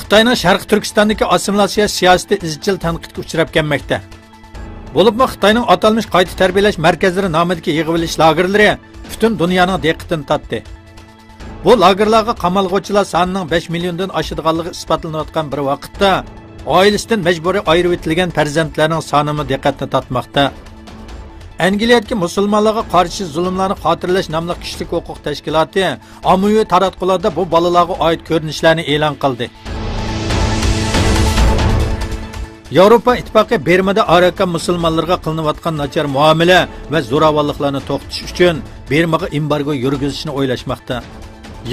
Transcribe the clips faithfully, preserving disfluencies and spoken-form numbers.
خىتاينىڭ شەرقىي تۈركىستاندىكى ئاسسىمىلياتسىيە سىياسىتى ئىزچىل تەنقىدكە ئۇچراپ كەلمەكتە. بولۇپمۇ خىتاينىڭ ئاتالمىش قايتا تەربىيەلەش مەركەزلىرى نامىدىكى يىغىۋېلىش لاگېرلىرى پۈتۈن دۇنيانىڭ دىققىتىنى تارتتى. بۇ لاگېرلارغا قامالغۇچىلار سانىنىڭ بەش مىليوندىن ئاشىدىغانلىقى ئىسپاتلىنىۋاتقان بىر ۋاقىتتا، ئائىلىسىدىن مەجبۇرىي ئايرىۋېتىلگەن پەرزەنتلەرنىڭ سانىمۇ دىققەتنى تارتماقتا. ئەنگلىيەدىكى مۇسۇلمانلارغا قارشى زۇلۇملارنى خاتىرىلەش ناملىق كىشىلىك ھوقۇق تەشكىلاتى ئاممىۋى تاراتقۇلاردا بۇ بالىلارغا ئائىت كۆرۈنۈشلەرنى ئېلان قىلدى. ياۋروپا ئىتتىپاقى بىرمىدا ئاراكان مۇسۇلمانلىرىغا قىلىنىۋاتقان ناچار مۇئامىلە ۋە زوراۋانلىقلارنى توختىتىش ئۈچۈن بىرمىغا ئېمبارگو يۈرگۈزۈشنى ئويلاشماقتا.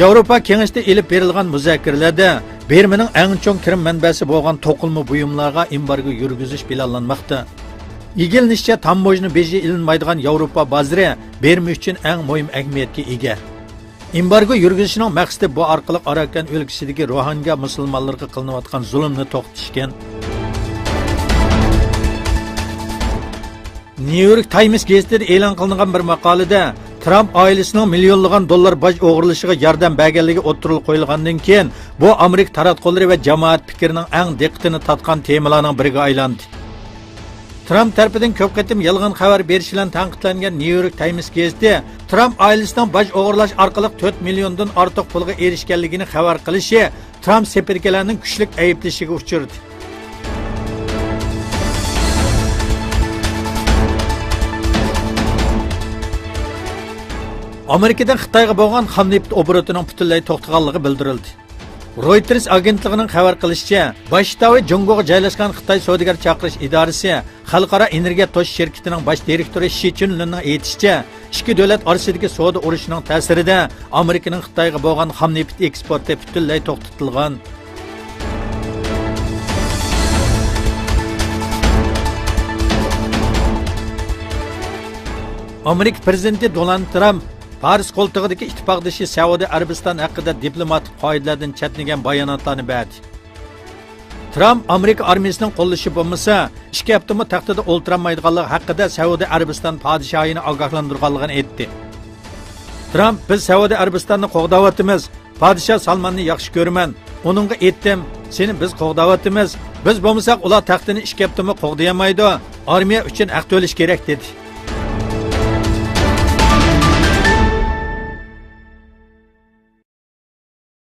ياۋروپا كېڭىشىدە ئېلىپ بېرىلغان مۇزاكىرىلەردە بىرمىنىڭ ئەڭ چوڭ كىرىم مەنبەسى بولغان توقۇلما بۇيۇملارغا ئېمبارگو يۈرگۈزۈش پىلانلانماقتا. ئىگىلىنىشىچە، تاموژنا بېجى ئېلىنمايدىغان ياۋروپا بازىرى بىرما ئۈچۈن ئەڭ مۇھىم ئەھمىيەتكە ئىگە. ئېمبارگو يۈرگۈزۈشنىڭ مەقسىتى بۇ ئارقىلىق ئاراكان ئۆلكىسىدىكى روھىنگا مۇسۇلمانلىرىغا قىلىنىۋاتقان زۇلۇمنى توختىتىش ئىكەن. نيۇ يورك تايمس گېزىتىدە ئېلان قىلىنغان بىر ماقالىدە ترامپ ئائىلىسىنىڭ مىليونلىغان دوللار باج ئوغرىلىشىغا ياردەم بەرگەنلىكى ئوتتۇرىغا قويۇلغاندىن كېيىن، بۇ ئامېرىكا تاراتقۇلىرى ۋە جامائەت پىكرىنىڭ ئەڭ دىققىتىنى تارتقان تېمىلارنىڭ بىرىگە ئايلاندى. ترامپ تەرىپىدىن كۆپ قېتىم يالغان خەۋەر بېرىشى بىلەن تەنقىدلەنگەن نيۇ يورك تايمس گېزىتى ترامپ ئائىلىسىنىڭ باج ئوغرىلاش ئارقىلىق تۆت مىليوندىن ئارتۇق پۇلغا ئېرىشكەنلىكىنى خەۋەر قىلىشى ترامپ سېپىدىكىلەرنىڭ كۈچلۈك ئەيىبلىشىگە ئۇچرىدى. ئامېرىكىدىن خىتايغا بولغان خام نېفىت ئوبوروتىنىڭ پۈتۈنلەي توختىغانلىقى بىلدۈرۈلدى. رويتېرس ئاگېنتلىقىنىڭ خەۋەر قىلىشىچە، باش شتاۋى جۇڭگوغا جايلاشقان خىتاي سودىگەر چاقىرىش ئىدارىسى خەلقئارا ئېنېرگىيە توشۇش شىركىتىنىڭ باش دىرېكتورى شى چۈنلىننىڭ ئېيتىشىچە، ئىككى دۆلەت ئارىسىدىكى سودا ئۇرۇشىنىڭ تەسىرىدە ئامېرىكىنىڭ خىتايغا بولغان خام نېفىت ئېكسپورتى پۈتۈنلەي توختىتىلغان. ئامېرىكا پىرېزىدېنتى دونالد ترامپ پارس قولتۇقىدىكى ئىتتىپاقدىشى سەئۇدى ئەرەبىستان ھەققىدە دىپلوماتىك قائىدىلەردىن چەتنىگەن باياناتلارنى بەردى. ترامپ ئامېرىكا ئارمىيىسىنىڭ قوللىشى بولمىسا، ئىككى ھەپتىمۇ تەختىدە ئولتۇرالمايدىغانلىقى ھەققىدە سەئۇدى ئەرەبىستان پادىشاھىنى ئاگاھلاندۇرغانلىقىنى ئېيتتى. ترامپ، بىز سەئۇدى ئەرەبىستاننى قوغداۋاتىمىز، پادىشاھ سالماننى ياخشى كۆرىمەن، ئۇنىڭغا ئېيتتىم، سېنى بىز قوغداۋاتىمىز، بىز بولمىساق ئۇلار تەختىنى ئىككى ھەپتىمۇ قوغدىيالمايدۇ، ئارمىيە ئۈچۈن ھەق تۆلەش كېرەك، دېدى.